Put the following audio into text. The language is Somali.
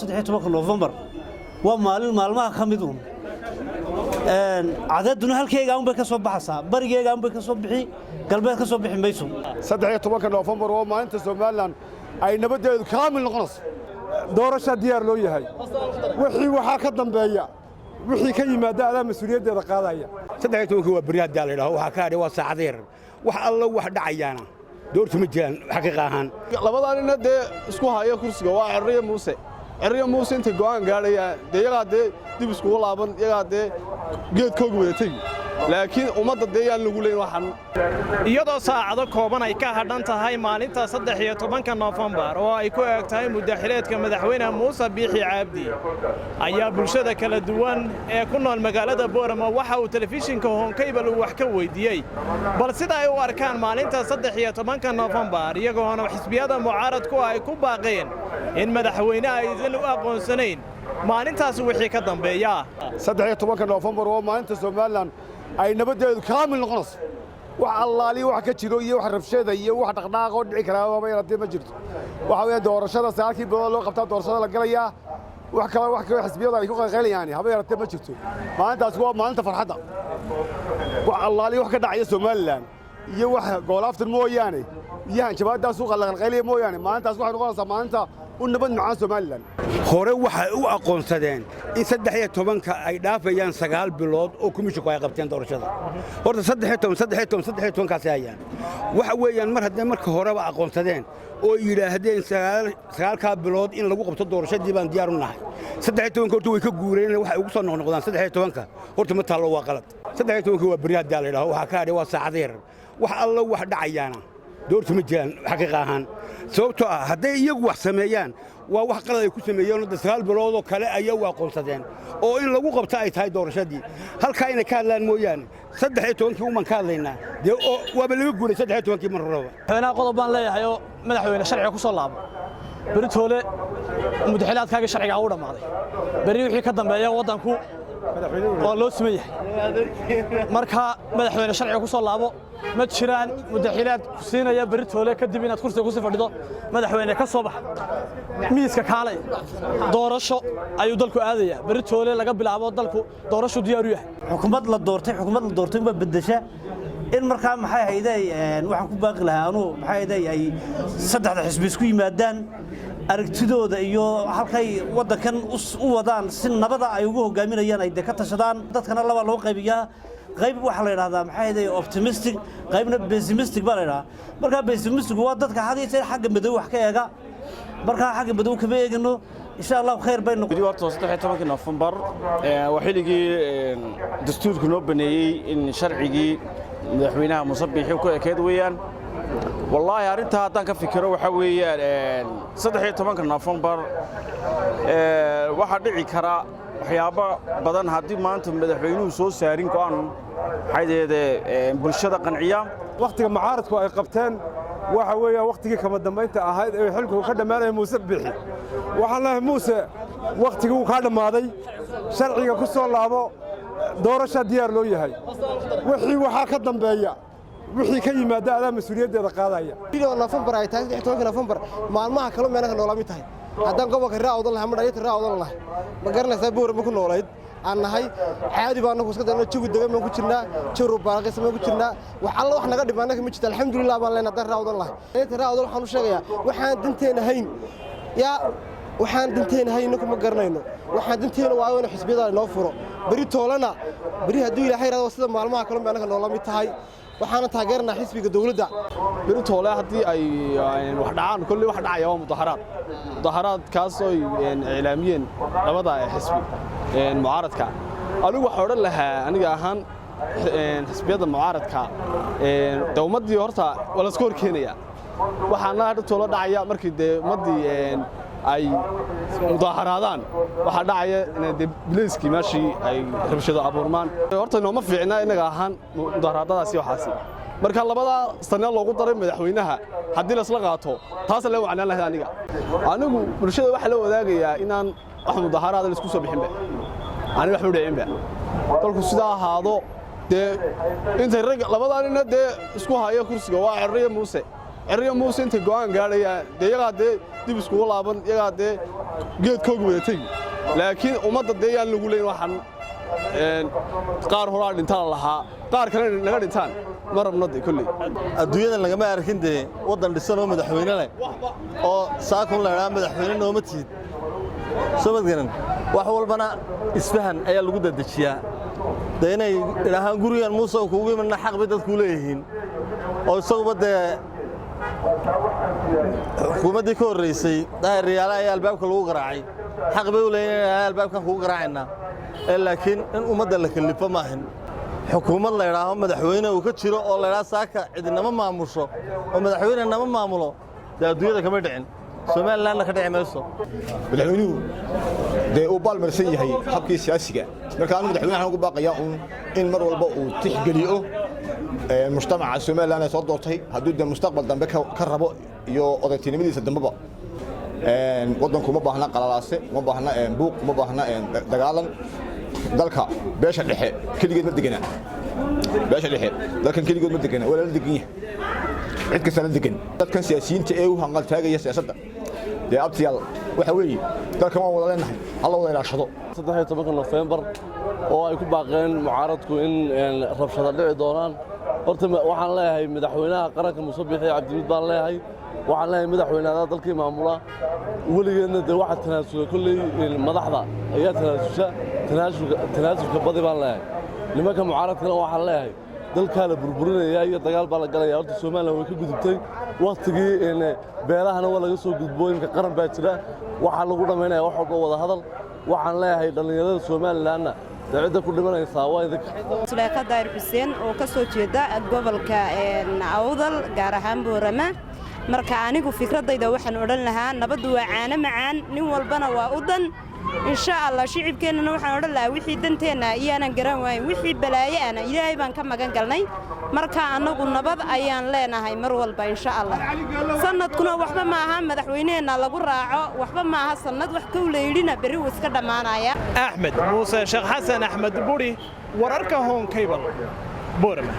13-ka Noofembar waa maalin maalmaha ka mid uun. Cadeeduna halkayga un bay ka soo baxaysaa, barigeyga un bay ka soo bixi, galbeed ka soo bixi mayso. 13-ka Noofembar waa maalinta Somaliland ay nabaddeedu kaamil noqonayso. Doorashaa diyaar loo yahay. Wixii waxaa ka dambeeya, wixii ka yimaada, adaa mas-uuliyaddeeda qaadaya. 13-kii waa berri haddaa la idhaho. Waxaa ka hadhay waa saacado yar. Wax allo wax dhacayaana doortu ma jiraan xaqiiqa ahaan. Labadaa nina dee isku haya kursiga waa Cirriya Muuse. Cirriya Muuse intay go'aan gaadhayaan, dee iyagaa dee dib iskugu laaban, iyagaa dee geedkooga wada tegi, laakiin ummadda dee yaan lagu leyn waxan. Iyadoo saacado kooban ay ka hadhan tahay maalinta 13-ka Noofembar oo ay ku eeg tahay muddaxileedka madaxweyne Muuse Biixi Caabdi, ayaa bulshada kala duwan ee ku nool magaalada Boorama waxa uu telefishinka Horn Cable uu wax ka weydiiyey bal sida ay u arkaan maalinta 13-ka Noofembar, iyagoona xisbiyada mucaaradku ay ku baaqeen in madaxweyne aysan u aqoonsanayn maalintaas wixii ka dambeeya. 13-ka Noofembar waa maalinta Somaliland ay nabaddeedu kaamil noqonayso. Wax allaaliyo wax ka jiro iyo wax rabshada iyo wax dhaqdhaqaaqoo dhici karaa waaba yaratee ma jirto. Waxa weeye doorashada 9-kii bilood loo qabtaa doorashada la galayaa. Wax kale xisbiyadu ay ku qayqaylayaan haba yaratee ma jirto. Maalintaas waa maalinta farxadda. Wax allaaliyo wax ka dhacaya Somaliland iyo wax goolaaftan mooyaane iyo hanjabaaddaa suuqa la qalqaylaya mooyaane, maalintaas waxay noqonaysaa maalinta u nabad macaan Somaliland. Hore waxay u aqoonsadeen in 13-ka ay dhaafayaan 9 bilood oo komishinku ay qabteen doorashada. Horta 13, 13, 13-kaasi hayaan. Waxa weeyaan, mar haddee marka horeba aqoonsadeen oo yidhaahdeen 9-kaa bilood in lagu qabto doorashadii baan diyaar u nahay, 13-ka horta way ka guureen. Waxay ugu soo noqnoqdaan 13-ka horta ma taallo, waa qalad. 13-ka waa berri haddaa la idhaho. Waxaa ka hadhay waa saacado yar. Wax allo wax dhacayaana doortu ma jiraan xaqiiqa ahaan, sababtoo ah hadday iyagu wax sameeyaan waa wax qalad ay ku sameeyeen. Hadda 9 biloodoo kale ayaa u aqoonsadeen oo in lagu qabto ay tahay doorashadii. Halkaa inay ka hadlaan mooyaane, 13-kii uman ka hadlaynaa dee oo waaba laga guuray 13-kii mar horeba. Madaxweynaha qodob baan leeyahay oo madaxweyne sharciga ku soo laabo. Beritoole mudaxilaadkaagii sharciga u dhammaaday. Berri wixii ka dambeeya waddanku waa loo siman yahay. Marka madaxweyne, sharciga ku soo laabo. Ma jiraan mudaxilaad ku siinaya beritoole kadib inaad kursiga kusii fadhido. Madaxweyne, ka soo bax miiska, kaalay. Doorasho ayuu dalku aadayaa. Beritoole laga bilaabo dalku doorashu diyaar u yahay. Xukuumad la doortay unbaa beddesha in markaa maxay hayday. Waxaan ku baaqi lahaa anuu, maxay hayday, ay saddexda xisbi isku yimaadaan, aragtidooda iyo halkay waddankan u wadaan si nabada ay ugu hogaaminayaan ay dee ka tashadaan. Dadkana labaa loo qaybiyaa: qayb waxaa la yidhahdaa, maxay hayday, optimistic, qaybna pessimistic baa la yidhahdaa. Markaa pessimistic waa dadka had iyo jeer xagga madow wax ka eega. Markaa xagga madow kama eegino, insha Allahu khayr bay noqon. Horta 13-kii Noofembar waa xilligii dastuurku noo baneeyey in sharcigii madaxweynaha Muuse Biixi ku ekeyd weeyaan. Wallaahi arrintaa haddaan ka fikiro, waxaa weeyaan 13-ka Noofembar waxaa dhici kara waxyaabo badan haddii maanta madaxweynuhu soo saarin go'aan maxaydeede bulshada qanciya. Wakhtiga mucaaradku ay qabteen waxa weeyaan wakhtigii kama dambaynta ahayd ee xilku ka dhammaanaya Muuse Biixi. Waxaan leeyahay, Muuse, wakhtigii wuu kaa dhammaaday, sharciga ku soo laabo. Doorashaa diyaar loo yahay. Wixii waxaa ka dambeeya, wixii ka yimaada, adaa mas-uuliyaddeeda qaadaya. Noofembar ay tahay 13-ka Noofembar, maalmaha kale meelaha noola mid tahay. Haddaan gobolka raa odan lahay ama dhalinyarta raa odan lahay, ma garanaysaa, Boorama ku noolayd aan nahay, caadi baa anagu iska dayno. Jawi degan baan ku jirnaa, jawi baaraqaysan baan ku jirnaa. Wax alla wax naga dhib annaga ma jirto, alxamdulilah baan leenahay. Haddaan raa odan lahay, dhalinyarta raa odan, waxaan u sheegayaa waxaan danteena hayn yaa waxaan danteena hayn inaku ma garanayno. Waxaan danteena waa in xisbiyada inoo furo beri toolana. Beri hadduu Ilaahay yidhahdo, sida maalmaha kale bay annaga noola mid tahay. Waxaana taageernaa xisbiga dowladda. Beri toole haddii ay wax dhacaan, kolley wax dhacaya waa mudaharaad. Mudaharaadkaas oo ay iclaamiyeen labada xisbi mucaaradka. Anigu waxaan odhan lahaa, aniga ahaan, xisbiyada mucaaradka dee ummaddii horta waa laska hor keenayaa. Waxaana hadha toolo dhacaya markii dee ummaddii ay mudaaharaadaan, waxaa dhacaya in dee bileyskii meeshii ay rabshado abuurmaan. Horta inooma fiicna innaga ahaan mudaaharaadadaasi waxaasi. Marka labadaa sane loogu daray madaxweynaha haddii laisla qaato, taasa la wacnaan lahayd. Anigu bulshada waxaa la wadaagayaa inaan wax mudaaharaada laisku soo bixinba, ani waxba dhicinba, dalku sidaa ahaado. Dee intay rag labadaa nina dee isku haya kursiga waa Cirriya Muuse. Cirriya Muuse intay go'aan gaadhayaan, dee iyagaa dee dib iskugu laaban, iyagaa dee Geedkooga wada tegi, laakiin ummadda dee yaan lagu leyn. Waxaan qaar horaa dhintaan lahaa, qaar kalena naga dhintaan ma rabno de kolley. Adduunyadan lagama arkin dee waddan dhisan oo madaxweyne leh oo saakun la idhaa madaxweyne nooma tihid. Soo madgaran, wax walbana isfahan ayaa lagu dadejiyaa. Dee inay idhaahaan gurigan Muuse kuugu imanna, xaq bay dadku leeyihiin, oo isaguba dee xukuumaddii ka horraysay Daahir Riyaale ayaa albaabka lagu garaacay. Xaq bay u leeyihin inay albaabkan kugu garaacaynaa ee, laakiin in ummadda la kallifo maahin. Xukuumad la idhaaho madaxweyne uu ka jiro oo la idhaha saaka cidinama maamusho oo madaxweyne nama maamulo, dee adduunyada kama dhicin, Somalilandna ka dhici mayso. Madaxweynuhu dee uu baalmarsan yahay habkii siyaasiga. Marka anu madaxweynahan ugu baaqayaa uun in mar walba uu tixgeliyo mujtamaca Somaliland ee soo doortay, hadduu dee mustaqbal dambe ka rabo iyo odaytinimadiisa dambeba. Waddanku uma baahna qalalaase, uma baahna buuq, uma baahna dagaalan. Dalka beesha dhexe keligeed ma degana. Beesha dhexe dalkan keligood ma degana, waa lala degan yahay, cid kasta la degan. Dadkan siyaasiyiinta ee u hanqaltaagaya siyaasadda, dee abtiyaal, waxa weeye dalkan waan wada leenahay, halla wada ilaashado. 13-ka Nofembar oo ay ku baaqeen mucaaradku in rabshado dhici doonaan, horta waxaan leeyahay madaxweynaha qaranka Muuse Biixi Cabdimid baan leeyahay. Waxaan leeyahay, madaxweyne, adaa dalkii maamula weligeedna dee waxaa tanaasula kolley madaxda ayaa tanaasusha. Tanaasulka badi baan leeyahay. Nimanka mucaaradkana waxaan leeyahay, dalkaa la burburinaya iyo dagaal baa la galaya. Horta Somaliland way ka gudubtay wakhtigii beelahana waa laga soo gudbo, imka qaran baa jira. Waxaa lagu dhammaynaya wax walba wada hadal. Waxaan leeyahay dhallinyarada Somalilandna dee cidda ku dhimanaysaa waa idinka. Suleekha Daahir Xuseen oo ka soo jeeda gobolka Awdal, gaar ahaan Boorama. Marka anigu fikradayda waxaan odhan lahaa, nabaddu waa caano macaan, nin walbana waa u dan, insha Allah. Shicibkeennana waxaan odhan lahaa, wixii danteenna iyaanan garan waayin, wixii balaaye ana Ilaahay baan ka magan galnay. Marka annagu nabad ayaan leenahay mar walba, insha Allah. Sannadkuna waxba ma aha, madaxweyneheenna lagu raaco, waxba ma aha sannad. Wax kow la yidhina berri wuu iska dhammaanaya. Axmed Muuse Sheekh Xasan, Axmed Buri, wararka Horn Cable, Boorama.